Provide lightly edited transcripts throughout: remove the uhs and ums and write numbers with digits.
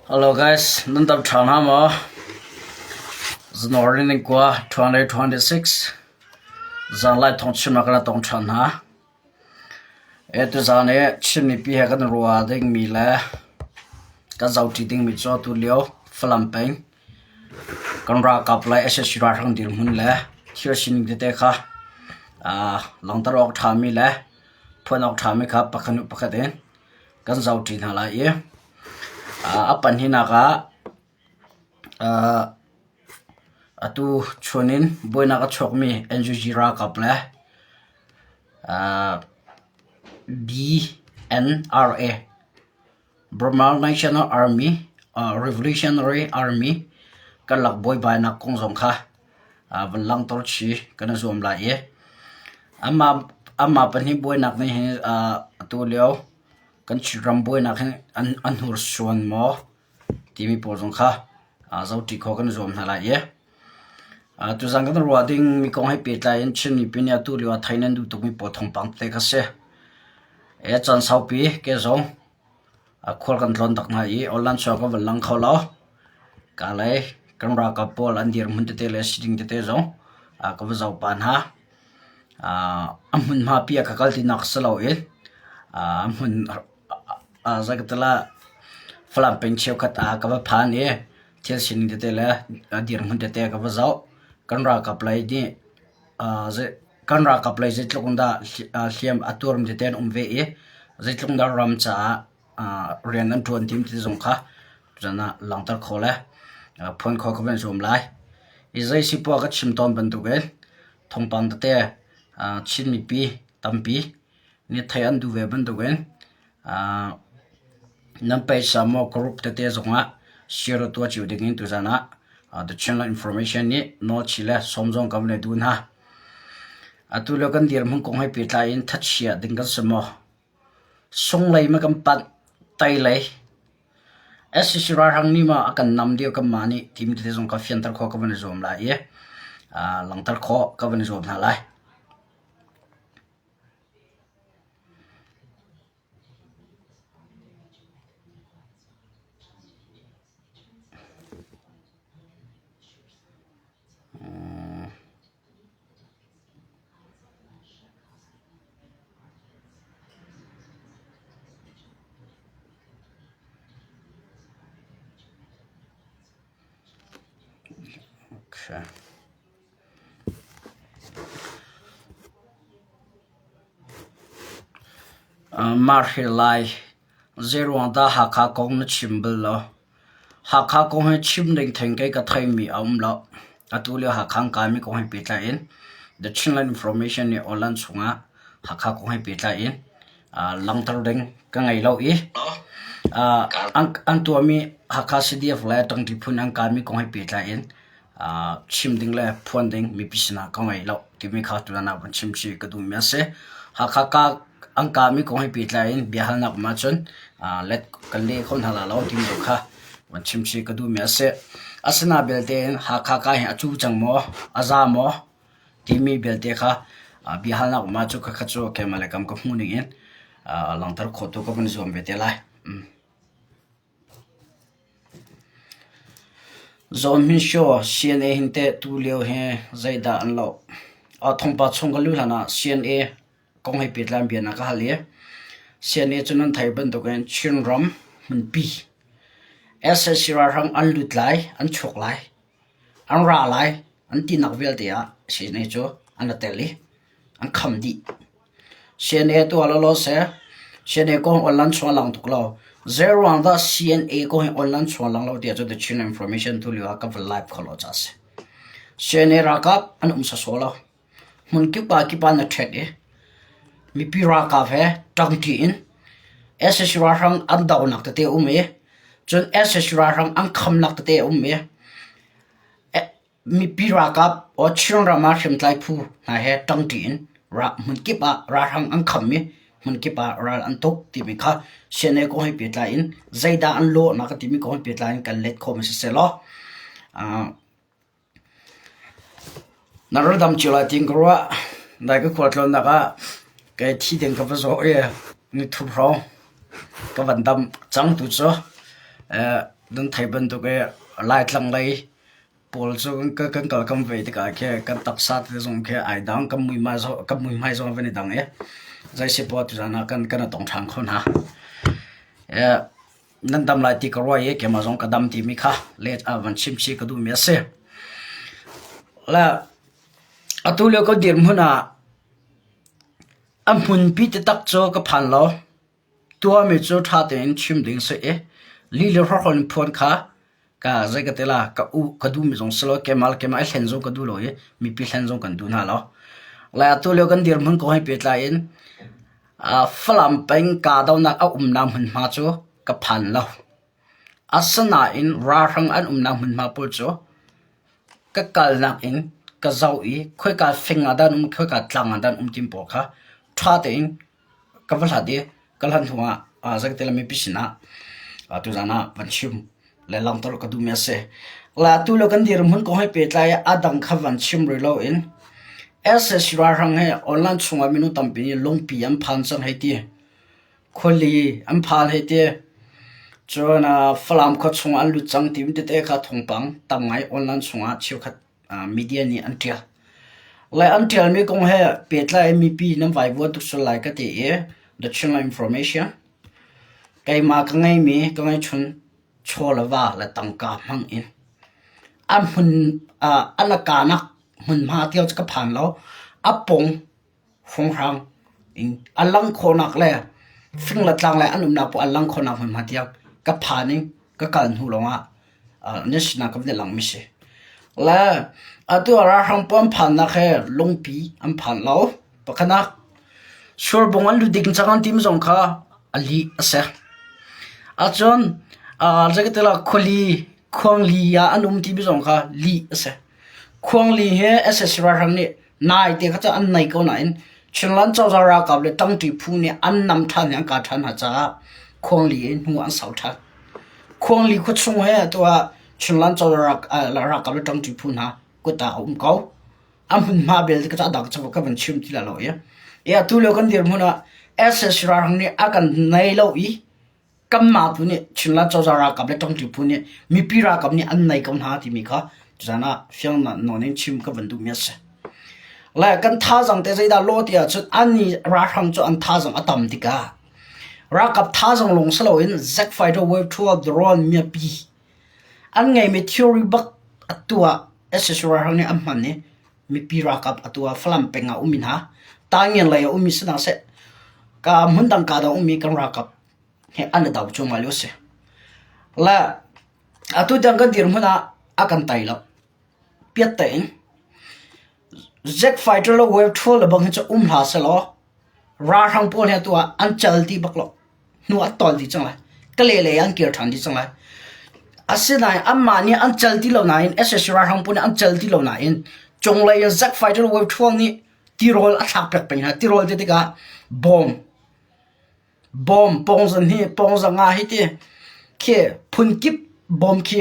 Hello guys, nan dam ṭha hna maw? January ni kua 2026 zanlai thawngchimnak kan tong ṭhan hna. E tuzaan i Chin mipi he kan ruah dingmi le kan zohṭi dingmi cu atu lio Falam peng kan ralkap le sac ralhrang dirhmun le thil sining tete kha aa langhter awk ṭhami le phuan awk ṭhami kha pakhat hnu pakhat in kan zohṭi hna lai i a pahnihnak ah atu chun in buainak a chuakmi NUG ralkap le BNRA Burma National Army Revolutionary Army karlak buaibainak kong zong kha van langhter chih kan i zuam lai i amah pahnih buainak nih hin atu lio kan Chinram buainak hin an hnursuan maw timi pawl zong kha zohṭi khawh kan i zuam hna lai i tuzan kan ruah dingmi kong he pehtlai in Chin mipi nih atu lio ah theih nan duh tukmi pawl thawngpang tete kha si. E caan saupi ke zong khual kan tlawn tak hna i online chuak kan van lang kho lo. Ka lei kan ralkap pawl an dirhmun tete le siding tete zong ka va zoh pah hna. A hmunhma pi ah ka kal tinak si loin a hmun zeikatala Falam peng cheukhat ah ka va phan i thil sining tete le dirhmun tete ka va zoh. Kan ralkap lei nih kan ralkap lei zeitluk in dah hliam a tuarmi tete an um ve i zeitluk in dah ram caah rian an ṭuan tim ti zong kha tuzan ah langhter khawh le phuan khawh ka van zuam lai. I zei si poah ka chim tawn bantukin thawngpang tete Chin mipi tampi nih theih an duh ve bantukin nan paisa maw group tete zongah share tuah cio dingin tuzan ah The Channel Information nih nawlchih le sawm zong kan van duh hna. Atu lio kan dirhmun kong he pehtlai in thachia ding kan si maw? Sunglei ma kan panh, teilei. Sac ralhrang nih ma a kan nam dih kanmah nih timi tete zong ka fianter khawh ka van i zuam lai i langhter khawh ka van i zuam hna lai. Okay. Marhi lai zeiruang dah Hakha kong na chim bal lo? Hakha kong hi chim ding theng kei ka theimi a um lo. Atu lio Hakha an kaimi kong he pehtlai in The Chinland Information nih online chungah Hakha kong he pehtlai in langhter ding ka ngei lo i an tuahmi Hakha CDF le Tangti phun an kaimi kong he pehtlai in chim ding le phuan ding mipi sinah ka ngei lo timi kha tutan ah van chim chih ka duhmi a si. Hakha ka an kahmi kong he pehtlai in biahalnak um ahcun let kan leh kho hna la lo timi zong kha van chim chih ka duhmi a si. Asina belte in Hakha ka hi a cu cang maw, a za maw timi belte kha biahalnak um ahcun khakha cu keimah le kam ka hmuh ning in langhter khawh tu ka van zuam ve te lai. Zawn Hmin Shaw CNA hin teh tulio hi zeidah an loh? Thongpa chung ka luh hlan ah CNA kong he pehtlai in bia na ka hal i CNA cu nan theih bantukin Chinram hmunpi sac ralhrang an lut lai, an chuak lai, an ra lai an tinak vialte ah CNA cu an i tel i an kham dih. CNA tuah lawlaw seh. CNA kong online chuah lang tuk lo. Zeiruang dah CNA kong hi online chuah lang lo tiah cu The Chin Information tu lio ah ka van live kho lo ca si. CNA ralkap an um sawsawh lo. Hmun kip ah kip ah na ṭhet i mipi ralkap he ṭangṭi in sac ralhrang an dohnak tete a um i cun sac ralhrang an khamnak tete a um i Mipi ralkap or Chinram ah hriamtlai phu hna he ṭangṭi in hmunkip ah ralhrang an kham i hmunkip ah ral an tuk timi kha CNA kong he pehtlai in zeidah an lawhnak timi kong he pehtlai in kan let khawh mi siseh law na ral cio lai tiin ka ruah. Nai ka khualtlawnnak ah kei thi ding ka va zawh i nithum hrawng ka van dam cang tu cu. Nan theih bantuk i Laitlang lei pawl cu kan kal kan vei tikah khi kan taksa te zong khi ai dang, kan muihmai zong a van i dang i zeisipoah tuzaan ah kan i tong ṭhan kho hna. Nan dam lai ti ka ruah i keimah zong ka dam timi kha let ah van chim chih ka duhmi a si. Le atu lio ka dirhmun ah a hmunpi taktak cu ka phan lo. Tuahmi cu ṭha tein chim ding si i lih le hrawkhrol in phuan kha ka zei ka ti la ka u ka duhmi zong si lo keimah le keimah i hlen zong ka duh lo i mipi hlen zong kan duh hna lo. Lai atu lio kan dirhmun kong he pehtlai in Falam peng kahdohnak a umnak hmunhma cu ka phan lo. Asinain ralhrang an umnak hmunhma pawl cu ka kalnak in ka zoh i khoika fing ah dah an um, khoika tlang ah dah an um ti pawl kha ṭha tein ka va hlat i ka hlat hnu ah zeiti mipi sinah tuzaan ah van chim le langhter ka duhmi a si. La atu le kan dirhmun kong he pehtlai ah a dang kha van chim rih loin sac ralhrang he online chungah minung tampi nih lungpi an phan cang hei ti. Khuali an phan hei ti. Cun Falam khua chungah an lut cang timi tete kha thawngpang tam ngai online chungah cheukhat media nih an ṭial. Le an ṭialmi kong he pehtlai in mipi nan vaivuan tuk sual lai ka ti i the Chinland Information keimah ka ngeimi ka ngeihchun chaw le va le tangka hmang in a hmun a lakanak hmunhma tiang cu ka phan lo. A pong hrawnghrang in a lang khawhnak le fing le tlang le an umnak poah a lang khawhnak hmunhma tiang ka phan i ka kal hnu lawngah na sinah ka van i langmi si. Le atu ah ralhrang pawl an phannak hi lungpi an phan lo. Pakhatnak surbung an lut ding cang an timi zong kha a lih a si. Ahcun zeikatilah khuali khuangli ah an um timi zong kha lih a si. Khuangli hi sac ralhrang nih naite kha cu an nei ko nain Chinland cozah ralkap le ṭangṭi phu nih an nam ṭhan i an kah ṭhan hna caah Khuangli i hnu an sau ṭhan. Khuangli khuachung he atu ah Chinland cozah ralkap le ṭangṭi phu hna kut ah a um ko. A hmunhma belte kha cu a dang cu ka van chim ti lai lo i. I atu lio kan dirhmun ah sac ralhrang nih a kan nei lo i Kanmah tu nih Chinland cozah ralkap le ṭangṭi phu nih mipi ralkap nih an nei ko hna timi kha tuzaan ah fiang nawn in chim ka van duhmi a si. Le kan thazaang te zeidah law ti ahcun an i ralhrang cu an thazaang a tam tikah ralkap thazaang lawng si loin Zack Fighter Wave 12 drone miapi an ngeimi theory bak atu ah sac ralhrang nih an hman i mipi ralkap atu ah Falam peng ah ummi hna Tangian lei ah ummi si hna seh ka hmundang ka dang ummi kan ralkap he an i do cuahmah lio a si. Le atu tiang kan dirhmun ah a kan tai lo. Piat tein Jet fighter le wave ṭhual le bang hi cu um hlah selaw ralhrang pawl hi atu ah an cal dih bak lo. Hnu an tawl dih cang lai. Kale lei an kir ṭhan dih cang lai. Asinain anmah nih an cal ti lo nain sac ralhrang pawl nih an cal ti lo nain cunglei in jet fighter le wave ṭhual nih tirawl a thlak piak peng hna. Tirawl ti tikah bom Bawm pawngzan hi pawngzang ah hiti khi phunkip bawm khi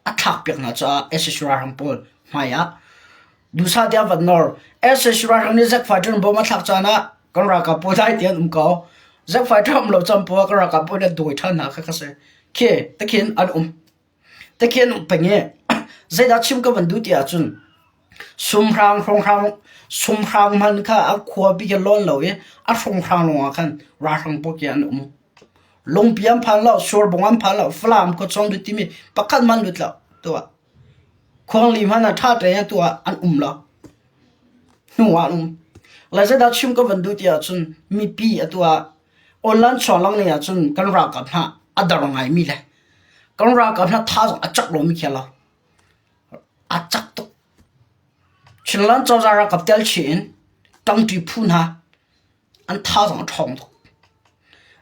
a thlakpiak hna caah sac ralhrang pawl hmai ah duhsah tiah van nawr. Sac ralhrang nih Zack fighter in bawm a thlak caan ah kan ralkap pawl dai ti an um ko. Zack fighter um lo caan pawl ah kan ralkap pawl nih an dawi ṭhan hna kha kha si. Khi tikhin an um. Tikhin peng i zeidah chim ka van duh ti ahcun sumhrang hrawnghrang sumhrang hmanh kha a khua bik i lawn lo i a hrawnghrang lawngah khan ralhrang pawl khi an um. Lungpi an phan lo, surbung an phan lo, Falam khuachung lut timi pakhat hmanh lut lo tuah. Khuangli hmanh ah ṭha tein atu ah an um lo. Hnu ah an um. Le zeidah chim ka van duh ti ahcun mipi atu ah online chuanglang lei ahcun kan ralkap hna a dar ngaimi le Kan ralkap hna thazaang a cak lomi khi a lo. A cak tuk. Chinland cozah ralkap tel chih in ṭangṭi phu hna an thazaang a ṭhawng tuk.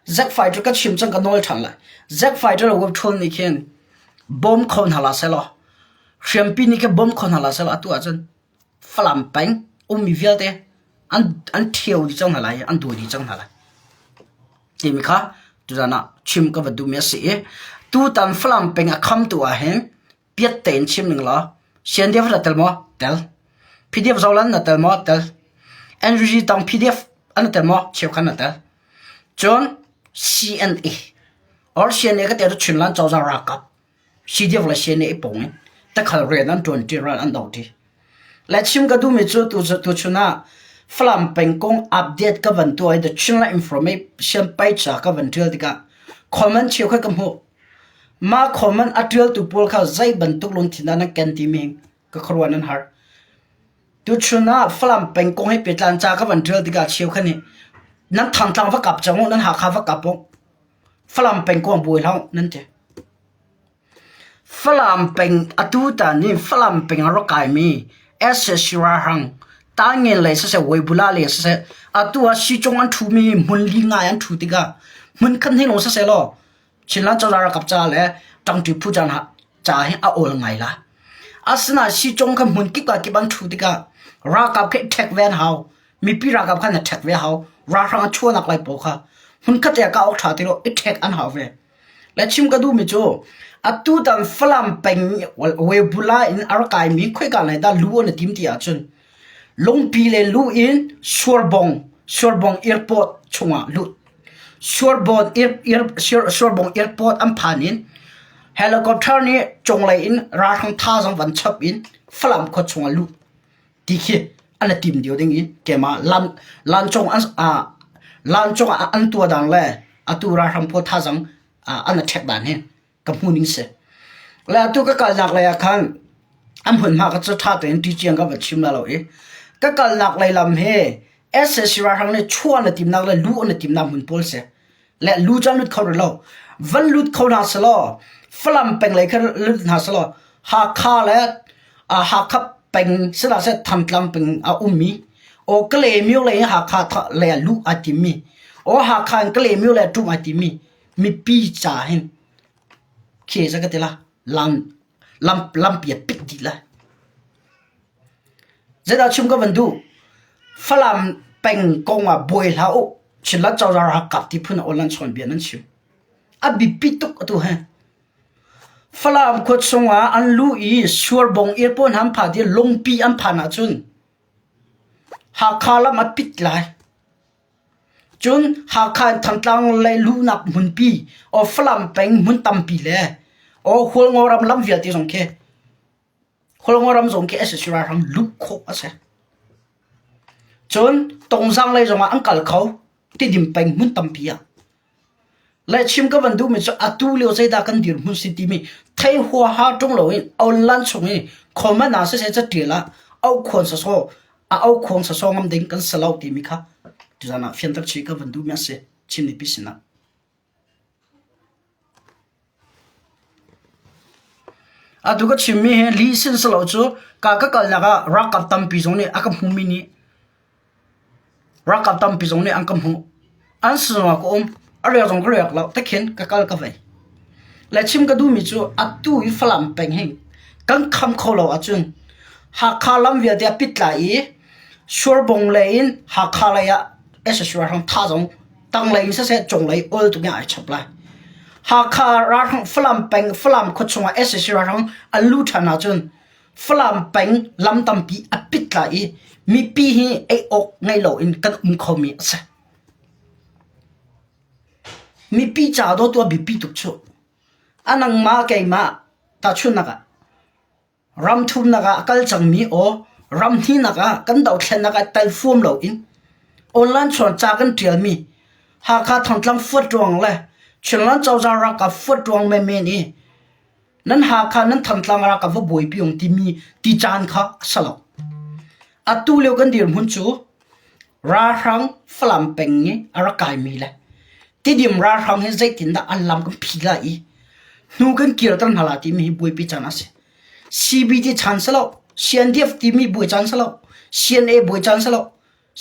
Zack fighter ka chim cang ka nawl ṭhan lai. Zack fighter le web ṭhawl nih khin bawm kho hna hlah sehlaw hriampi nih khin bawm kho hna hlah sehlaw atu ahcun Falam peng ummi vialte an an ṭhio dih cang hna lai i an dawi dih cang hna lai. Timi kha tuzan ah chim ka va duhmi a si i tutan Falam peng a khamtu ah hin piat tein chim ning law CNDF na tel maw? Tel. PDF Zoland na tel maw? Tel. NUG tang PDF an tel maw? Cheukhat na tel. Cun CNA or CNA ka tel cu Chinland cozah ralkap. CDF le CNA i pong in takhal rian an ṭuan ṭi ral an do ṭi. Le chim ka duhmi cu tuchun ah Falam peng kong update ka van tuah i The Chinland Information page ah ka van ṭial tikah comment cheukhat ka hmuh. Mah comment a ṭialtu pawl kha zei bantuk lungthin dah nan ken timi ka khuaruah nan har. Tuchun ah Falam peng kong he pehtlai ca ka van ṭial tikah cheukhat nih nan Thantlang va kap cang u, nan Hakha va kap u, Falam peng kong buai hlah u nan ti. Falam peng atutan hi Falam peng a rak kaimi sac ralhrang Tangen lei siseh Weibula lei siseh atu ah Sicung an ṭhumi hmun li ngai an ṭhu tikah hmun khat hnih lawng siseh law Chinland cozah ralkap ca le ṭangṭi phu ca hi a awl ngai la. Asinain Sicung kha hmun kip ah kip an ṭhu tikah ralkap khi ṭhek ve an hau. Mipi ralkap kha na ṭhek ve hau. Ralhrang a chuahnak lai pawl kha hmun khat te ah kah awk ṭha ti lo i ṭhek an hau ve. Le chim ka duhmi cu atutan Falam peng Webula in a rak kaimi khoika lei dah lu an i tim ti ahcun Lungpi le lu in Suarbong Suarbong Airport chungah lut. Suarbong Suarbong Airport an phan in helicopter nih cunglei in ralhrang thazaang van chap in Falam khua chungah lut ti khi an i tim dio ding i keimah lam lancung an lancung ah an tuah dan le atu ralhrang pawl thazaang an i ṭhek dan hi ka hmu ning si. Le atu ka kalnak lei ah khan an hmunhma ka cu ṭha tein ṭi ciang ka va chim la lo i ka kalnak lei lam hi SAC ralhrang nih chuah na timnak le luh na timnak hmun pawl si. Le lu cu an lut kho rih lo. Van lut kho hna selaw Falam peng lei kha lut hna selaw Hakha le Hakha peng sila seh Thantlang peng a ummi aw Kalaymyo lei in Hakha lei ah luh aa timmi aw Hakha in Kalaymyo lei ah ṭum aa timmi mipi ca hin khi za ka ti la lam lam lampi a pit dih lai. Zeidah chim ka van duh? Falam peng kong ah buai hlah u. Chinland cozah ralkap ti phun ah online chawnbia nan chim. A biapi tuk atu hi. Falam khua chungah an luh i Suarbong airport an phan i Lungpi an phan ahcun Hakha lam a pit lai. Cun Hakha in Thantlang lei luhnak hmunpi or Falam peng hmun tampi le or Hualngo ram lam vialte zong khi Hualngo ram zong khi sac ralhrang luh khawh a si. Cun Tongzang lei zongah an kal kho. Tidim peng hmun tampi ah. Le chim ka van duhmi cu atu lio zeidah kan dirhmun si timi thei huaha ṭung loin online chung i comment ah siseh catial ah aukhuan sawsawh a aukhuang sawsawh ngam ding kan si lo timi kha tuzan ah fianter chih ka van duhmi a si Chin mipi sinah. Atu ka chimmi hi lih sin si lo cu ka ka kalnak ah ralkap tampi zong nih a ka hmumi nih ralkap tampi zong nih an ka hmuh. An sinah ka um. A riak zong ka riak lo. Tikhin ka kal ka vei. Le chim ka duhmi cu atu i Falam peng hi kan kham kho lo ahcun Hakha lam vialte a pit lai i Suarbong lei in Hakha lei ah sac ralhrang tha zong tanglei in siseh cunglei ol tuk in ai chap lai. Hakha ralhrang Falam peng Falam khua chungah sac ralhrang an lu ṭhan ahcun Falam peng lam tampi a pit lai i mipi hi ei awk ngei loin kan um khomi a si. Mipi ca dawtu a biapi tuk cu. A nangmah keimah tahchunhnak ah Ram thumnak ah a kal cangmi aw ram hnihnak ah kan dothlennak ah tel fuam loin online chuan ca kan ṭialmi Hakha Thantlang fuat ruang le Chinland cozah ralkap fuat ruang menmen i nan Hakha nan Thantlang ralkap va buaipi ung timi ti caan kha a si lo. Atu lio kan dirhmun cu ralhrang Falam peng i a rak kaimi le Tidim ralhrang hi zeitindah an lam kan phi lai i hnu kan kirter hna lai timi hi buaipi caan a si. CBD chan si lo, CNDF timi buai caan si lo, CNA buai caan si lo,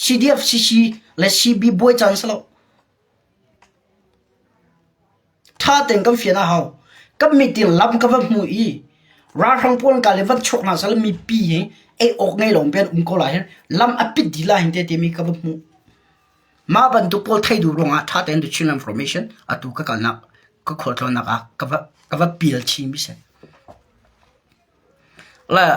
CDF, CC le CB buai caan si lo. Ṭha tein kan fian a hau. Kan mit in lam ka va hmu i ralhrang pawl ka le van chuak hna sal mipi hi ei awk ngei lo pian um ko lai hin lam a pit dih lai hin te timi ka va hmuh. Mah bantuk pawl thei duh ruangah ṭha tein The Chin Information atu ka kalnak ka khualtlawnnak ah ka va ka va pial chinmi si. Le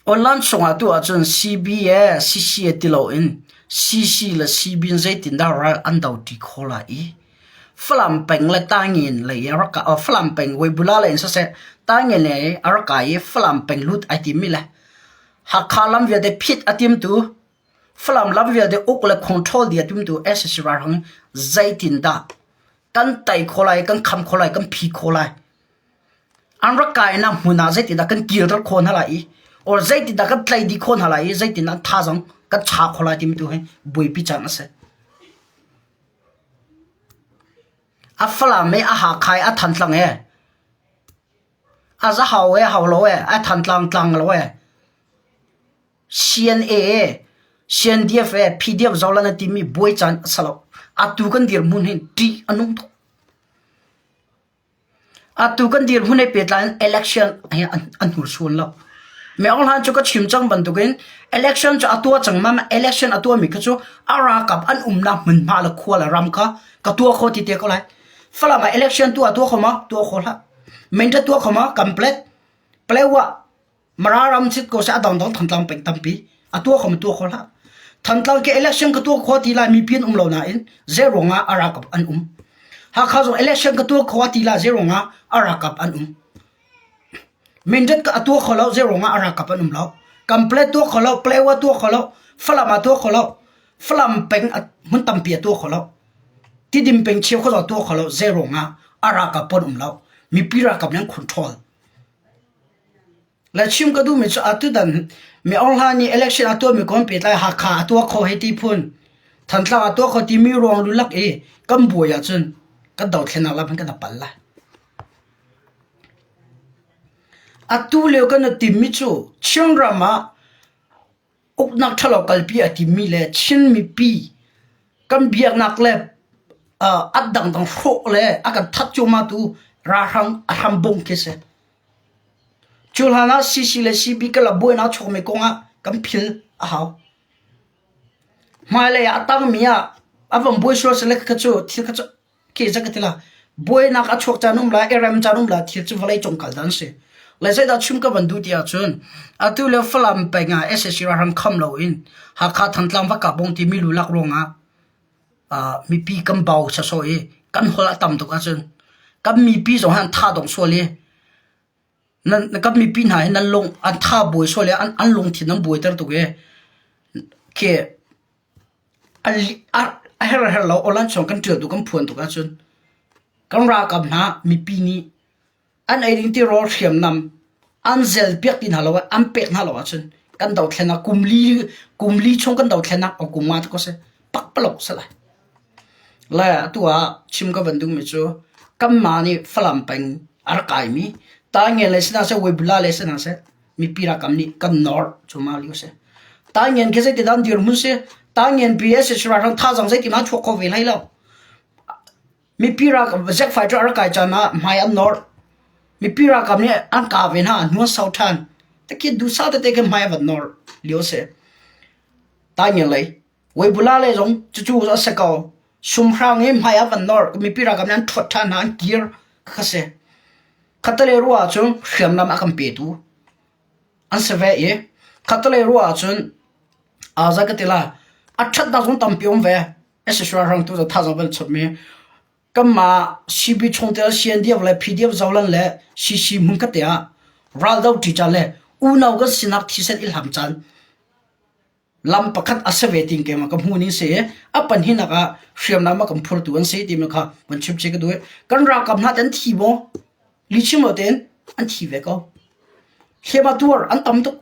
Online chungah tu ahcun CB e CC e ti loin CC le CB in zeitindah ral an do ṭi khawh lai i? Falam peng le Taingen lei a rak Falam peng Weibula lei in siseh Taingen lei a rak kai i Falam peng lut ai timmi le Hakha lam vialte phit a timtu Falam lam vialte uk le control dih a timtu sac ralhrang zeitindah kan tei khawh lai, kan kham khawh lai, kan phi khawh lai. An rak kainak hmun ah zeitindah kan kirter khawh hna lai i or zeitindah kan tlaih dih khawh hna lai i zeitindah an thazaang kan cha khawh lai timi tu hi buaipi caan a si. A Falam i a Hakha i a Thantlang e a Zahau e Haulo e a Thantlang tlang lo e CNA e CNDF e PDF zolan a timi buai caan a si lo. Atu kan dirhmun hin ṭih a nung tuk. Atu kan dirhmun he pehtlai in election hi an hnursuan lo. Meo hlan cu ka chim cang bantukin election cu a tuah cang ma election a tuahmi kha cu a ralkap an umnak hmunhma le khua le ram kha ka tuah kho ti te ko lai. Falam ah election tuah tuah kho ma? Tuah kho hlah. Mindat tuah kho ma? Complete. Palewa Mara ram sit ko seh a dangdang Thantlang peng tampi a tuah kho ma tuah kho hlah. Thantlang ke election ka tuah kho ti lai mipi an um lo nain zei ruangah a ralkap an um. Hakha zong election ka tuah kho ti lai zei ruangah a ralkap an um. Mindat ka a tuah kho lo zei ruangah a ralkap an um lo. Kample tuah kho lo, Palewa tuah kho lo, Falam a tuah kho lo, Falam peng hmun tampi a tuah kho lo. Tidim peng cheu kho zong tuah kho lo zei ruangah a ralkap pon um lo. Mipi ralkap nih an control. Le chim ka duhmi cu atutan Mi Aung Hlaing nih election a tuahmi kong pehtlai Hakha a tuah kho hei ti phun, Thantlang a tuah kho timi ruang lulak i kan buai ahcun kan dothlennak lam hin kan pal lai. Atu lio kan i timmi cu Chinram ah Uknak ṭhalo kalpi a timmi le Chin mipi kan biaknak le a dangdang hrawh le a kan that cuahmahtu ralhrang a hrambung khi si. Cu hlan ah CC le CB ka la buainak chuakmi kong ah kan phil a hau. Hmailei ah a tangmi ah a van buai sual sile kha cu thil kha cu Khi zat ka ti la. Buainak a chuak caan um la, i rem caan um la, thil cu vawlei cung kal dan si. Le zeidah chim ka van duh ti ahcun atu le Falam peng ah sac ralhrang kham loin Hakha Thantlang va kap bong timi lulak ruangah uh, mipi kan bau sawsawh i kan hol a tam tuk ahcun kan mipi zong han tha dong sual i nan kan mipi hna hi nan lung an tha buai sual i an, an lungthin an buaiter tuk i khi A herh lo awlan chung kan ṭial tu kan phuan tuk ahcun kan ralkap hna mipi nih an ei ding tirawl hriamnam an zelpiak ti hna lo i an pek hna lo ahcun kan dothlennak kum li kum li chung kan dothlennak o kum nga te ko seh pakpalawng si lai. Le atu ah chim ka van duhmi cu kanmah nih Falam peng a rak kaimi Taingen lei si hna seh Weibula lei si hna seh mipi ralkap nih kan nawr cu ma lio si. Taingen khi zeitindah an dirhmun si? Taingen BSS ralhrang thazaang zeitin an chuak kho ve hlei lo. Mipi ralkap Zack fighter a rak kai caan ah hmai an nawr. Mipi ralkap nih an ka ve hna hnu an sau ṭhan. Takhi duhsah tete khin hmai a van nawr lio si. Taingen lei Weibula lei zong cucu a si ko. Sumhrang i hmai a van nawr. Mipi ralkap nih an ṭhuat ṭhan hna an kir kha si. Khattelei ruah ahcun hriamnam a kan petu an si ve i khattelei ruah ahcun zei ka ti lai a ṭhatnak zong tampi um ve. SSR rang tu thazaang van chapmi kanmah CB chungtel CNDF le PDF Zoland le CC hmun khat te ah raldo ṭi caan le unau kan sinak thisen i hlam caan lam pakhat a si ve tiin keimah ka hmuh ning si i a pahnihnak ah hriamnam a kan phurtu an si timi kha van chim chih ka duh i kan ralkap hna te an thi maw lihchim lo tein an thi ve ko hliam a tuar an tam tuk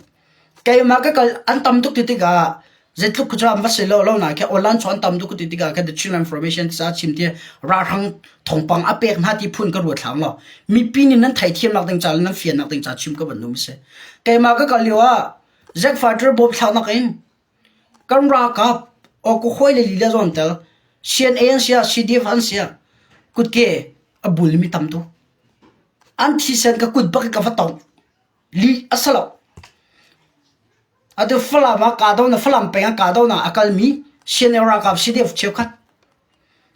keimah ka kal an tam tuk ti tikah zeitluk cu an va si lo lo na khi online chu an tam tuk ti tikah khan the Chin information sa chim ti ralhrang thongpang a pek hna ti phun ka ruat hlang lo mipi nih nan theithiamnak ding ca le nan fiannak ding ca chim ka van num si keimah ka kal lio ah Zack fighter bawm thlaknak in kan ralkap awkaw hawi le lila zawn tel CNA an si ah CDF an si ah kutke a bulmi tam tuk. An thisen ka kut bak in ka va tongh. Lih a si lo. Atu Falam ah kahdoh na Falam peng ah kahdoh na a kalmi CNA ralkap CDF cheukhat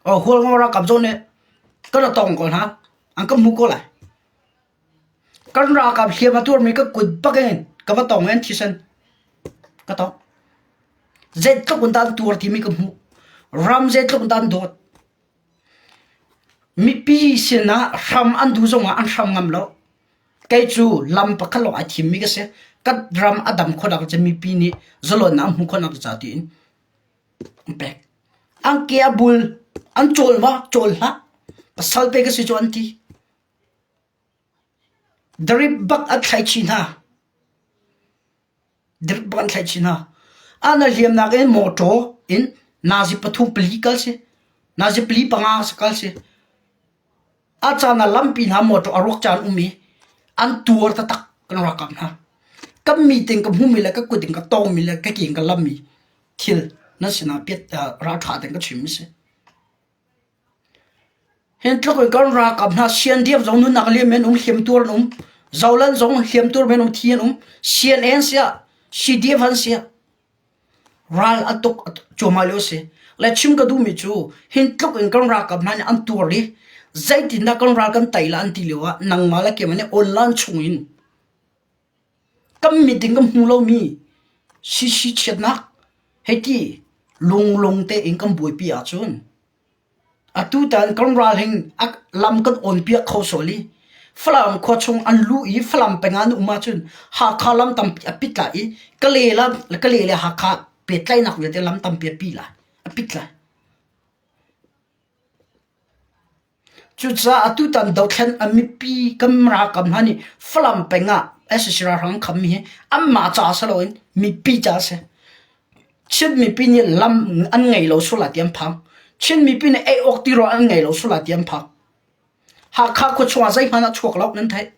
o Hualngo ralkap zong nih kan tong ko hna. An ka hmu ko lai. Kan ralkap hliam a tuarmi ka kut bak in ka va tong i an thisen ka tong. Zeitluk in dah an tuar timi ka hmuh. Ram zeitluk in dah an dawt. Mipi sinah hram an duh zongah an hram ngam lo. Kei cu lam pakhat lawng ai thimmi ka si. Kan ram a dam khawhnak cu mipi nih zalawnnak an hmuh khawhnak ca tiin an pek. An ke a bul, an cawl ma cawl hlah. Pasal pe ka si cu an ti. Drip bak an thlai chih hna. Drip bak an thlaih chih hna. An a hliamnak in mawṭaw in nazi pathum pali kal si. Nazi pali panga kal si. A caan ah lampi hna mawṭaw a ruak caan um i an tuar taktak kan ralkap hna. Kan meeting ka hmumi le ka kut in ka tawngmi le ka ke in ka lammi thil nan sinah piat ralṭha tein ka chimmi si. Hin tluk in kan ralkap hna CNDF zong nunnak liam men um hliamtuar an um. Zoland zong hliamtuar men um thi an um. CNN siah CDF an siah ral a tuk cuahmah lio si. Le chim ka duhmi cu hin tluk in kan ralkap hna nih an tuar i zeitindah kan ral kan tei la an ti lio ah nangmah le keimah nih online chung in Kan mit in kan hmu lomi sisi chiatnak hei ti lunglung tein kan buaipi ahcun atutan kan ral hin lam kan awnpiak kho sual i Falam khua chung an luh i Falam peng ah an um ahcun Hakha lam tampi a pit lai i Kale lam Kale le Hakha pehtlaihnak vialte lam tampi a pi lai a pit lai. Cucaah atutan dothlen a mipi kan ralkap hna nih Falam peng ah sac ralhrang an khammi hi anmah caah si loin mipi caah a si. Chin mipi nih lam an ngei lo sual lai ti an phang. Chin mipi nih ei awk tirawl an ngei lo sual lai ti an phang. Hakha khua chungah zeihmanh a chuak lo nan theih.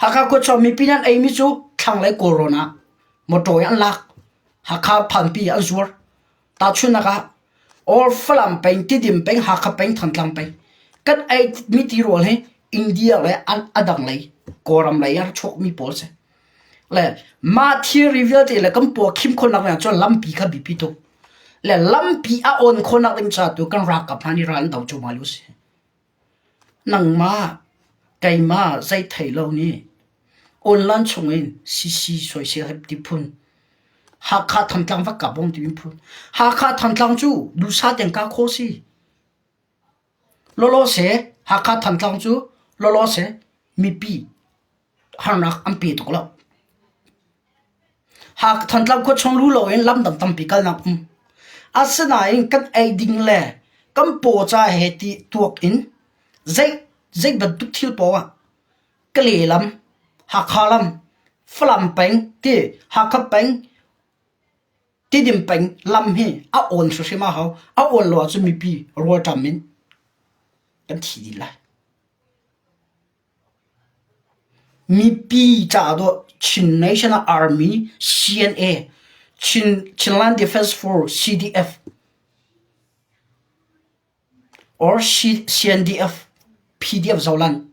Hakha khua chung mipi nih an eimi cu thlanglei Kawlrawn ah motor in an lak. Hakha phanpi ah an zuar. Tahchunhnak ah or Falam peng, Tidim peng, Hakha peng, Thantlang peng kan ei mi tirawl hi India le a dang lei Kawlram lei ah chuakmi pawl si. Le mah thilri vialte le kan paw khim khawhnak ding cun lampi kha biapi tuk. Le lampi a on khawhnak ding ca tu kan ralkap hna nih ral an do cuahmah lio si. Nangmah, keimah zei thei lo nih online chungin CC soisel he ti phun Hakha Thantlang va kap bong timi phun Hakha Thantlang cu duhsah tein kah khawh si. Lawlaw se Hakha Thantlang cu lawlaw se mipi harnak an pe tuk lo. Thantlang khua chung lu loin lam dang tampi kalnak um. Asinain kan ei ding le kan paw ca he ti tuak in zei zei bantuk thil paoh ah Kale lam, Hakha lam, Falam peng ti Hakha peng, Tidim peng lam hi a awn hrimhrim a hau. A awn lo ahcun mipi rawlṭam in kan thi dih lai. Mipi caah dawh Chin National Army CNA, Chin Chinland Defense Force CDF or CNDF PDF Zoland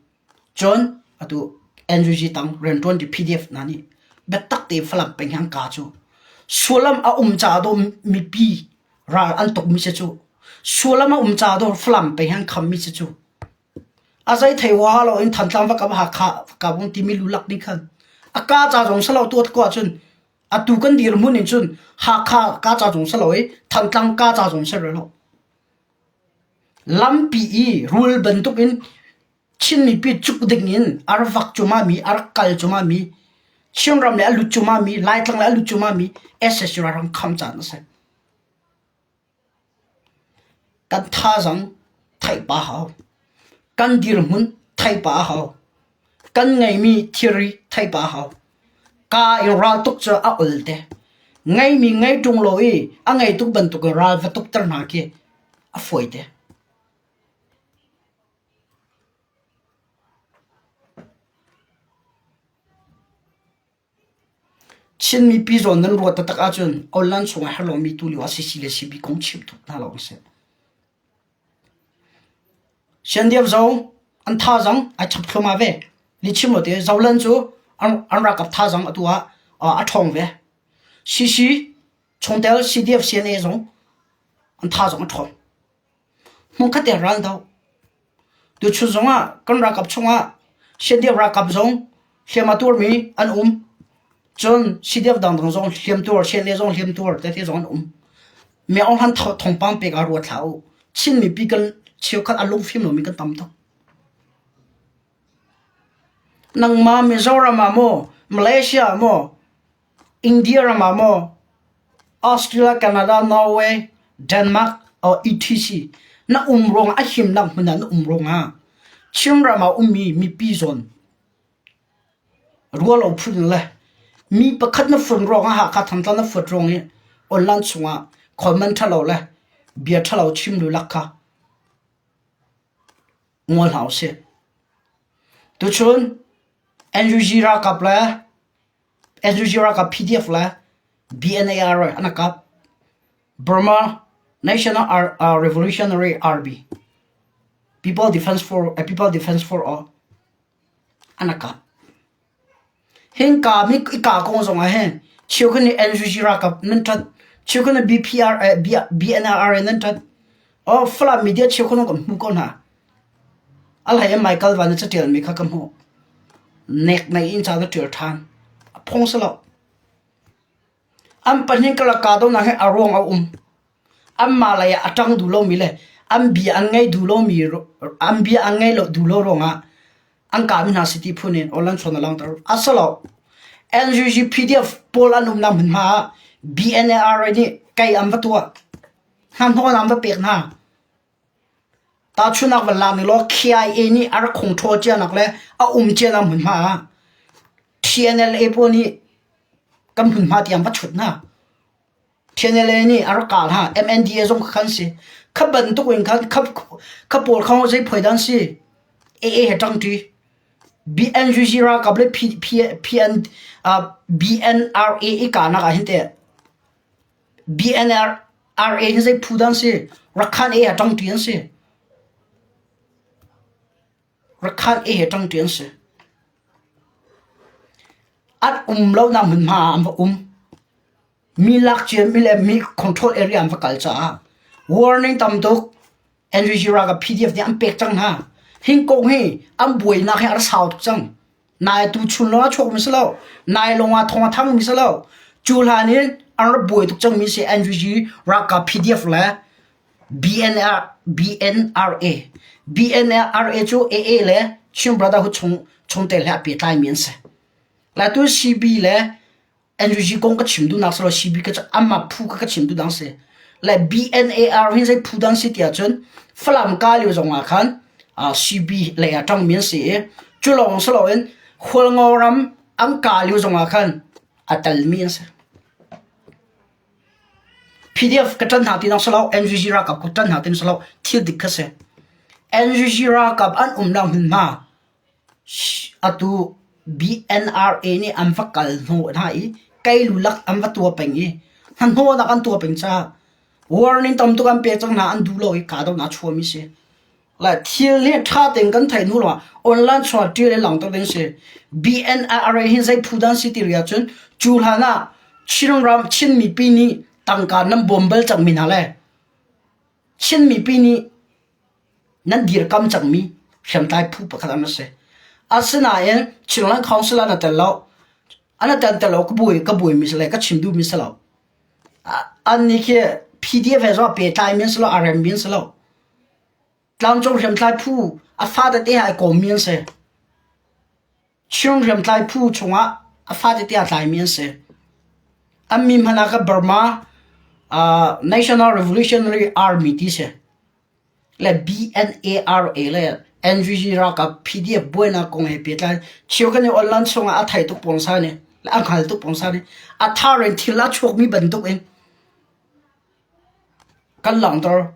cun atu NUG tang rianṭuan ti PDF hna nih biatak tein Falam peng hi an ka cu sullam a um caah dawh mipi ral an tukmi si cu sullam a um caah dawh Falam peng hi an khammi si cu A zei thei huaha loin Thantlang va kap Hakha va kap timi lulak nih khan a ka ca zong si lo tu ko ahcun atu kan dirhmun in cun Hakha ka ca zong si lo i Thantlang ka ca zong si rih lo. Lampi i rul bantukin Chin mipi cuk ding in a rak vak cuahmahmi, a rak kal cuahmahmi, Chinram le a lut cuahmahmi, Laitlang le a lut cuahmahmi sac ralhrang kham caan a si. Kan thazaang theih pah a hau. Kan dirhmun theih pah a hau. Kan ngeihmi thilri theih pah a hau. Kaa in ral tuk cu a ol te. Ngeihmi ngei ṭung lo i a ngei tuk bantukin ral va tukter hna khi a fawi te. Chin mipi zawn nan ruat taktak ahcun online chungah herh lomi tulio ah CC le CB kong chim tuk hna lo seh. Siandiam zong an thazaang ai chap thluahmah ve. Lichim lo te Zoland cu an, an ralkap thazaang atu ah a ṭhawng ve. CC chungtel CDF CNA zong an thazaang a ṭhawng. Hmunkhat te ral do. Tuchun zongah kan ralkap chungah CDF ralkap zong hliam a tuarmi an um. Cun CDF dangdang zong hliam tuar, CNA zong hliam tuar tete zong an um. Mi Aung Hlan thawngpang pek ah ruat hlah u. Chin mipi kan. Cheukhat a lungfim lomi kan tam tuk. Nangmah Mizoram ah maw, Malaysia ah maw, India ram ah maw, Australia, Canada, Norway, Denmark or etc. Na um ruangah a himnak hmun ah na um ruangah Chinram ah ummi mipi zawn rualo phun le mi pakhat na fun ruangah Hakha Thantlang na fuat ruang i online chungah comment ṭhalo le bia ṭhalo chim lulak kha ngol hna usih. Tuchun NUG ralkap le NUG ralkap PDF le BNAR an kap. Burma National Revolutionary Army People Defense for People Defense for All an kap. Hinka mi ka kong zong ah hin cheukhat nih NUG ralkap nan ṭhat, cheukhat nih BPR BNRA nan ṭhat. Oh Falam media cheukhat kan hmu ko hna. A hlei in Michael Van na caṭialmi kha ka hmuh. Nek nei in ca na ṭial ṭhan. A phung si lo. An pahnih karlak kahdohnak hi a ruang a um. Anmah lei ah a ṭang duh lomi le an bia an ngaih duh lomi an bia an ngaih lo duh lo ruangah an kahmi hna si ti phun in online chawn a langhter. A si lo. NUG PDF pawl an umnak hmunhma ah BNARA nih kei an va tuah. Hnahnawh an va pek hna. Tahchunhnak van lak ning law KIA nih a rak khung ṭhaw cianak le a um cianak hmunhma ah TNLA pawl nih kan hmunhma tiang va chut hna. TNLA nih a rak kah hna. MNDA zong kha khan si. Kha bantuk in khan kha, kha pawl kha zei phuai dan si. AA he ṭangṭi. BNUG ralkap le P, P, PN, uh, BNRA i kahnak ah hin teh BNRA hi zei phu dah an si? Rakhan A he ṭangṭi an si. Rakhan A he ṭangṭi an si. An um lonak hmunhma ah an va um. Mi lak ciami le mi control area an va kal caah warning tam tuk NUG ralkap PDF nih an pek cang hna. Hin kong hi an buainak hi a sau tuk cang. Nai tu chun lawng a chuakmi si lo. Nai lawng ah thawng a thangmi si lo. Cu hlan in an rak buai tuk cangmi si NUG ralkap PDF le BNR, BNRA. BNRA cu AA le Chin Brotherhood chung chungtel he a pehtlaimi an si. Lai tu CB le NUG kong ka chim duhnak si lo CB ka amah phu ka ka chim duh dang si. Le BNAR hin zei phu dang si tiah cun Falam ka lio zong ah khan CB lei ah ṭangmi an si i cu lawng si loin Hualngo ram an ka lio zong ah khan a telmi an si. PDF ka ṭan hna ti dang si lo NUG ralkap ka ṭan hna ti si lo thil dik kha si. NUG ralkap an umnak hmunhma Atu BNRA nih an va kal hnawh hna i keilulak an va tuah peng i hnahnawhnak an tuah peng caah warning tam tuk an pek cang hna an duh lo i kahdohnak a chuahmi si. Le thil hi ṭha tein kan theih hnu lawngah online chungah ṭial in langhter ding si. BNRA hi zei phu dah an si ti rih ahcun cu hlan ah Chinram Chin mipi nih tangka nan bawm bal cangmi hna le Chin mipi nih nan dirkam cangmi hriamtlai phu pakhat an si. Asinain Chinland Council ah na tel lo. An tel tel lo ka buai ka buai mi si le ka chim duh mi si lo. An nih khi PDF he zong pehtlai mi an si lo, a rem mi an si lo. Tlangcung hriamtlai phu a fa tete he ai kawm mi an si. Chin hriamtlai phu chungah a fa tete a tlaimi an si. An mi hmanh ah kha Burma uh, National Revolutionary Army ti si. Le BNARA le NVG ralkap PDF buainak kong he pehtlai cheu kan i online chungah a thei tuk pawngsa nih le a hngal tuk pawngsa nih a thar in thil a chuakmi bantuk in Kan langhter.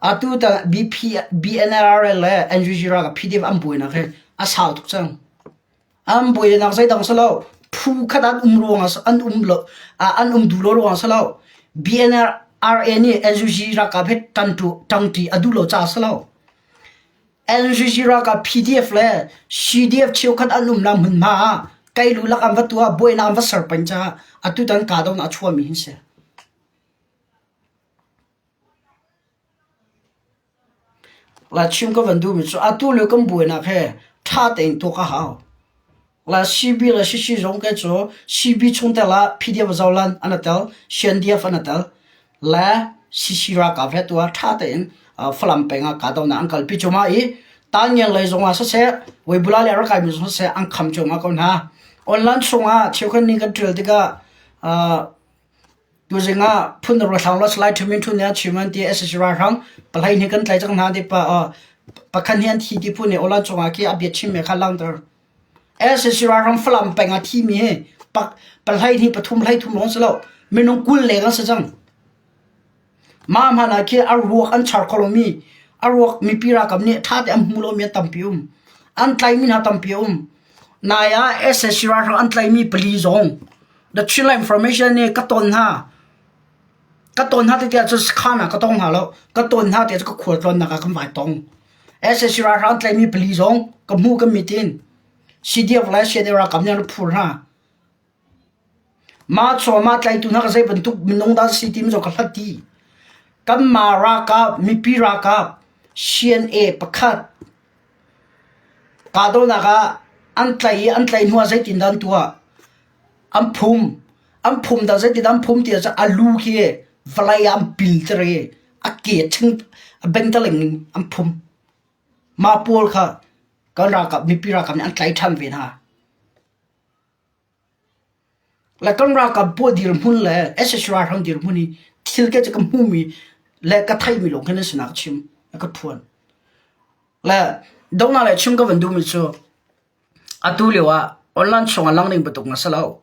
Atu tang BP, BNRL le NUG ralkap PDF an buainak hi a sau tuk cang. An buainak zeidang si lo. Phu khat an um ruang ah an um lo an um duh lo ruang si lo. BNRA nih NUG ralkap hi ṭanṭu ṭangṭi a duh lo caah si lo. NUG ralkap PDF le CDF cheukhat an umnak hmunhma ah keilu lak an va tuah buainak an va ser peng caah atutan kahdohnak a chuahmi hi si. La chim ka van duhmi cu atu lio kan buainak he ṭha tein tuak a hau. La CB le CC zong ke cu CB chungtel ah PDF Zolan an i tel, CNDF an i tel, le CC ralkap he tu ah ṭha tein Falam peng ah kahdohnak an kalpi cuahmah i Tangyang lei zong ah siseh, Weibula le a rak kaimi zong siseh an kham cuahmah ko hna. Online chungah cheukhat nih kan ṭial tikah tuzing ah phun na ruat hlang law Salai Ṭhu Min Ṭhu nih a chim an ti SAC ralhrang pahleihnih nih kan tlaih cang hna ti pa pakhat nih an thi ti phu nih online chungah khi a bia chimmi kha langhter. SAC ralhrang Falam peng ah thimi hi pahleihnih pathum hleithum lawng si lo minung 20 leng an si cang. Mah hmanh ah khin a ruak an char kho lomi, a ruak mipi ralkap nih ṭha tein an hmu lomi an tampi um. An tlaihmi hna tampi a um. Nai ah sac ralhrang an tlaihmi pali zong The Chinland Information nih ka ton hna. Ka ton hna ti ahcun sakhan ah ka tong hna lo. Ka ton hna ti ahcun ka khualtlawnnak ah kan vai tong. Sac ralhrang an tlaihmi pali zong ka hmuh ka mit in CDF le CNA ralkap nih an phur hna. Mah chawmah tlaitu hna kha zei bantuk minung dah si timi zong ka hlat dih. Kanmah ralkap, mipi ralkap, CNA pakhat kahdohnak ah an tlaih i an tlaih hnu ah zeitindah an tuah? An phum. An phum dah zeitindah an phum ti ahcun a lu khi vawlei ah an pilter i a ke ching a bengtaling in an phum. Mah pawl kha kan ralkap, mipi ralkap nih an tlaih ṭhan ve hna. Le kan ralkap pawl dirhmun le sac ralhrang dirhmun hi thil ke cu ka hmuhmi le ka theihmi lawng khin an si nak chim ka phuan. Le donghnak le chim ka van duhmi cu atu lio ah online chung ah lang ding bantuk na si lo.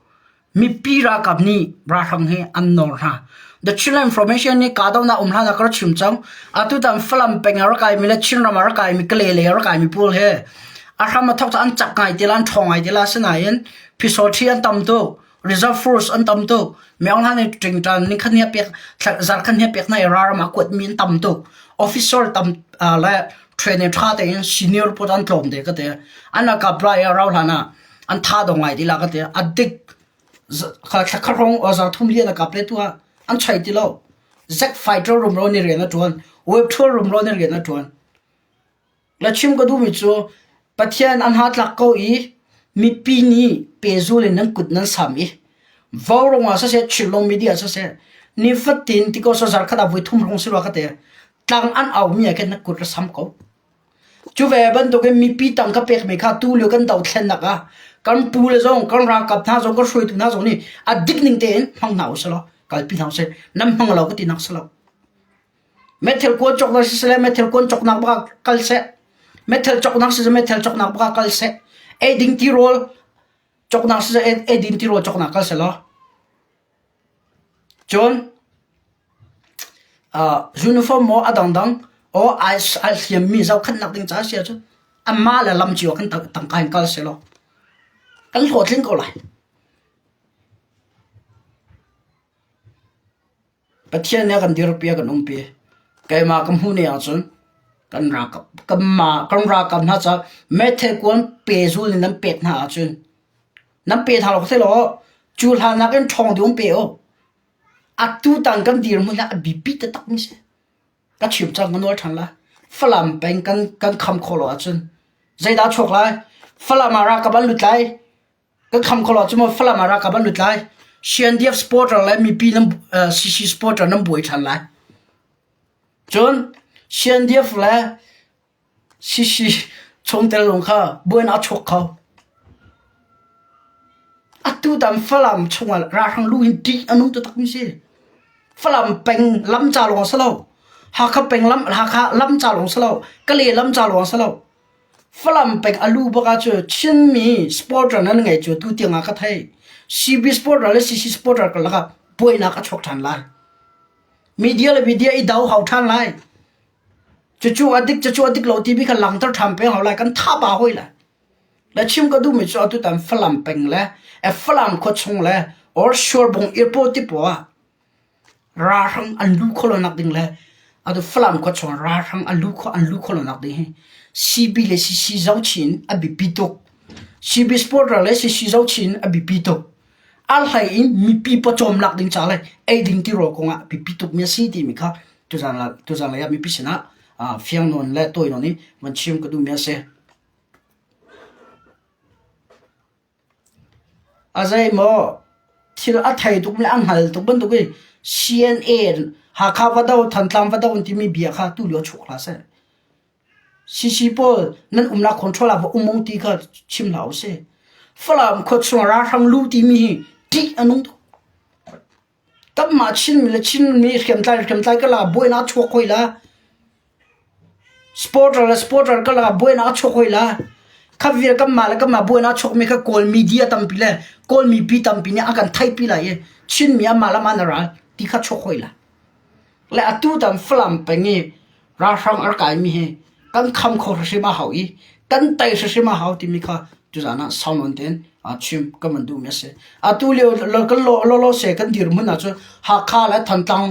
Mipi ralkap nih ralhrang hi an nawr hna. The Chinland Information nih kahdohnak um hlan ah ka rak chim cang. Atutan Falam peng ah rak kaimi le Chinram ah rak kaimi Kalay lei ah rak kaimi pawl he a hram a thawk cu an cak ngai te la, an ṭhawng ngai te la. Asinain phisawṭhi an tam tuk, reserve force an tam tuk. Myo hlan i ṭingṭan nikhat ni a pek, zarkhat ni a pek hna i ralram ah kuatmi an tam tuk. Officer tam le training ṭha tein senior pawl an tlawm te ka ti. An ralkap rai a rau hlan ah an tha dong ngai ti la ka ti. A dik thla khat hrawng zarthum lian a kap le tu ah an choi ti lo. Zack fighter rumro nih rian a ṭuan. Web tool rumro nih rian a ṭuan. La chim ka duhmi cu Pathian an hatlak ko i mipi nih pehzul in nan kut nan sam i vaurawng ah siseh Chinlung media siseh nifatin ti ko sazar khat ah voi thum hrawng si rua ka ti. Tlang an aumi ah khin na kut ra sam ko. Cu ve bantukin mipi tangka pekmi kha tulio kan dothlennak ah kan pu le zong kan ralkap hna zong kan hruaitu hna zong nih a dik ning tein hmang hna usih law kalpi hna usih. Nan hmang lo ka ti nak si lo. Meithal kuan cawknak siseh meithal kuan cawknak bak kal seh. Meithal cawknak siseh meithal cawknak bak kal seh. Eiding tirawl cawknak siseh eiding tirawl cawknak kal seh law. Cun uniform maw a dangdang aw ai hliammi zohkhenhnak ding caah a si ahcun anmah le lam cio ah khan tangka in kal sehlaw kan hlawhtling ko lai. Pathian nih a kan dirpi a kan umpi. Keimah ka hmuh ni ahcun kan ralkap kanmah kan ralkap hna caah meithal kuan pehzul in nan pek hna ahcun Nan pe hna lo selaw cu hlan nakin ṭhawng deuh in pe u. Atutan kan dirhmun hi a biapi taktakmi si. Ka chim cang ka nawl ṭhan lai. Falam peng kan kan kham khawh lo ahcun zeidah a chuak lai? Falam ah ralkap an lut lai. Kan kham khawh lo ahcun maw Falam ah ralkap an lut lai. CNDF supporter le mipi nan uh, CC supporter nan buai ṭhan lai. Cun CNDF le Sisi chungtel lawng kha buainak a chuak kho. Atutan Falam chungah ralhrang lu hin ṭih a nung taktakmi si. Falam peng lam ca lawng a si lo. Hakha peng lam Hakha lam ca lawng si lo. Kale lam ca lawng a si lo. Falam peng a lu bak ah cu Chinmi supporter nan ngei cu tu tiang ah ka thei. CB supporter le CC supporter karlak ah buainak a chuak ṭhan lai. Media le media i do hau ṭhan lai. Cucu a dik cucu a dik lo timi kha langhter ṭhan peng hau lai kan tha ba hoi lai. Le chim ka duhmi cu atutan Falam peng le Falam khua chung le or Surbung airport ti poah ah ralhrang an lu kho lo nak ding le atu Falam khua chung ralhrang an lu kho an lu kho lo nak ding hi CB le CC zochin a biapi tuk. CB supporter le CC zochin a biapi tuk. A hlei in mipi pawcawmnak ding ca le eiding tirawl kongah biapi tukmi a si timi kha tuzan lei ah mipi sinah fiang nawn le tawi nawn in van chim ka duhmi a si. A zei maw? Thil a thei tukmi a hngal tuk bantuk in CNA Hakha va do Thantlang va do an timi bia kha tu lio chuak hlah seh. CC pawl nan umnak control ah va um ung ti kha chim hlah usih. Falam khua chung ralhrang lu timi hi ṭih a nung tuk. Kanmah Chinmi le Chinmi hriamtlai hriamtlai ka la buainak a chuak hoi la. Supporter le supporter ka la buainak a chuak hoi la. Kha vial kanmah le kanmah buainak a chuakmi kha Kawl media tampi le Kawl mipi tampi nih a kan theihpi lai i Chinmi amah le amah na ral ti kha chuak hoi la. Le atu tan Falam peng i ralhrang a rak kaimi hi kan kham kho hrimhrim a hau i kan tei hrimhrim a hau timi kha tuzaan ah sau nawn tein chim kan van duhmi a si. Atu lio kan lawlaw se kan dirhmun ahcun Hakha le Thantlang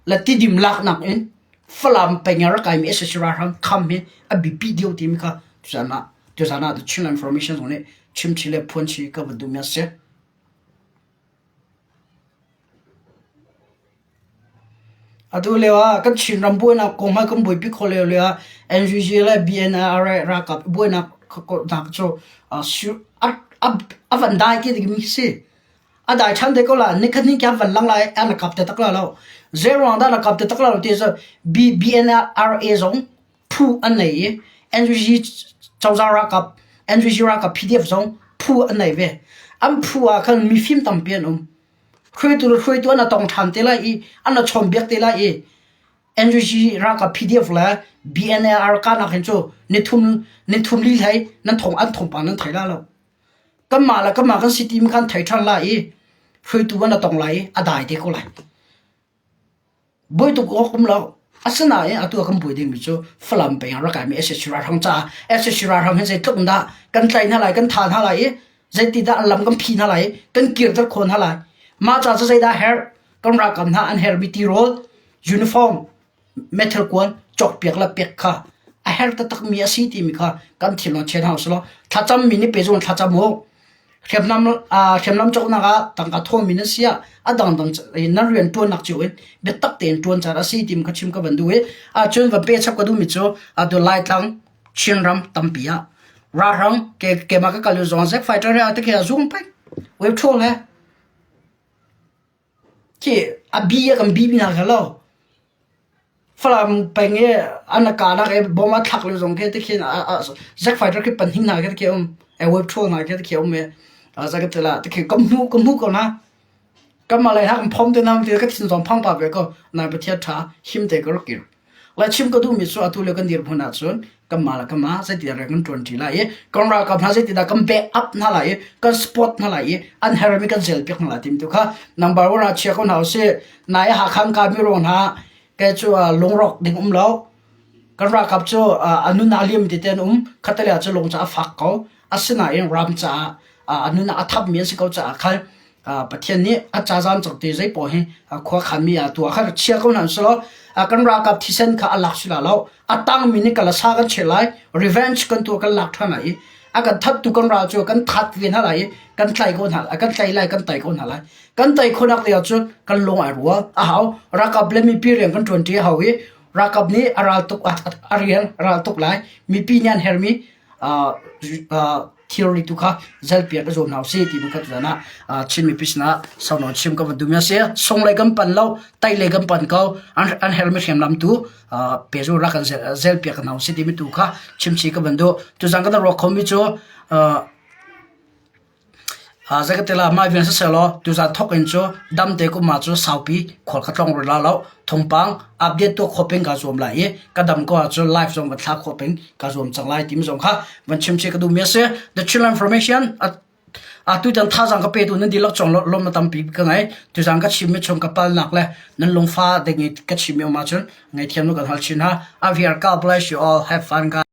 le Tidim laknak in Falam peng i a rak kaimi sac ralhrang kham hi a biapi deuh timi kha tuzaan ah tuzaan ah The Chin Information zong nih chimchih le phuanchih kan van duhmi a si. Atu lio ah kan Chinram buainak kong hmanh kan buaipi khawh lio lio ah NUG le BNR ralkap buainak cu a van dai ti dingmi khi si. A dai ṭhan te ko la. Nikhat ni kha van lang lai an kap te tak la lo. Zei ruang dah na kap te tak la lo ti cu BNRA zong phu an nei i NUG cozah ralkap NUG ralkap PDF zong phu an nei ve. An phu ah khan mifim tampi an um. Hruaitu le hruaitu an tong ṭhan te lai i an chawnbiak te lai i NUG ralkap PDF le BNLR kahnak hin cu nithum nithum li hlei nan thong an thawngpang nan thei la lo. Kanmah le kanmah kan si ti mi khan thei ṭhan lai i hruaitu an tong lai i a dai te ko lai. Buai tuk awk um lo. Asinain atu ah kan buai dingmi cu Falam peng ah rak kaimi sac ralhrang caah sac ralhrang hi zeitluk in dah kan tlaih hna lai, kan thah hna lai i zeitidah an lam kan phih hna lai i kan kirter khawh hna lai. Mah ca cu zeidah a herh? Kan ralkap hna an herhmi tirawl, uniform, meithal kuan cawkpiak le pek kha a herh taktakmi a si timi kha kan thinlung chia hna usih law thlacammi nih pehzulh in thlacam u. Hriamnam hriamnam cawknak ah tangka thawmi nan si ah a dangdang nan rian ṭuannak cio in biatak tein ṭuan caan a si ti kha chim ka van duh i ahcun van pehchap ka duhmi cu atu Laitlang Chinram tampi ah ralhrang ke keimah ka kal zong Zack fighter he te khi a zung peng web troll he Khi a bi a kan bi mi hna kha lo. Falam peng i an a kahnak i bom a thlak lio zong khi tikhin Zack fighter khi pahnih hna khi tikhi a um. Web troll hna khi tikhi a um i tikhi ka hmuh ka hmuh ko hna. Kanmah lei ha kan phom te hna ti ka thin zong phang pah ve ko. Nain Pathian ṭha him te ka rak kir. Lai chim ka duhmi cu atu lio kan dirhmun ahcun kanmah le kanmah zeitidah rian kan ṭuanṭi lai i kan ralkap hna zeitidah kan back up hna lai i kan support hna lai i an herhmi kan zelpiak hna lai timi tu kha number one ah chia ko hna usih. Nai Hakha kami ruang hna kei cu lungrawk ding um lo. Kan ralkap cu a nun a liam ti te an um. Khatalei ah cu lung cu a fak ko. Asinain ram caah a nun a thapmi an si ko caah khan Pathian nih a cazan cawk ti zei paoh hi khua khanmi ah tuah kha chia ko hna selaw kan ralkap thisen kha a lak si la lo. A tangmi nih kalasa kan cheh lai, revenge kan tuah kan lak ṭhan lai i a kan thattu kan ral cu kan that ve hna lai i kan tlai ko hna kan tlai lai kan tai ko hna lai. Kan tai khawhnak ding ahcun kan lung ai rual a hau. Ralkap le mipi rian kan ṭuanṭi a hau i ralkap nih a ral tuk a rian ral tuk lai. Mipi nih an herhmi thilri tu kha zelpiak i zuam hna usih ti pakhat zan ah Chin mipi sinah saunawn chim ka van duhmi a si. Sung lei kan pan lo, tai lei kan pan ko. An hermi hriamnam tu pezu rak kan zelpiak hna usih timi tu kha chimchi ka van duh. Tuzan kan ruak khomi cu Zeikatila mah vial sisehlaw tuzaan thawk in cu damte kum ah cu saupi khual ka tlawng rih la lo. Thawngpang update tuah khawh peng kaa zuam lai i ka dam ko ahcun live zong van thlah khawh peng kaa zuam cang lai timi zong kha van chimchih ka duhmi a si. The Chinland Information atutan thazaang ka petu nan dihlak cung lawmnak tampi ka ngei. Tuzaan ka chimmi chung ka palnak le nan lungfa ding i ka chimmi um ahcun ngaihthiam na kan hal chin hna. Aviar God bless you all. Have fun guys.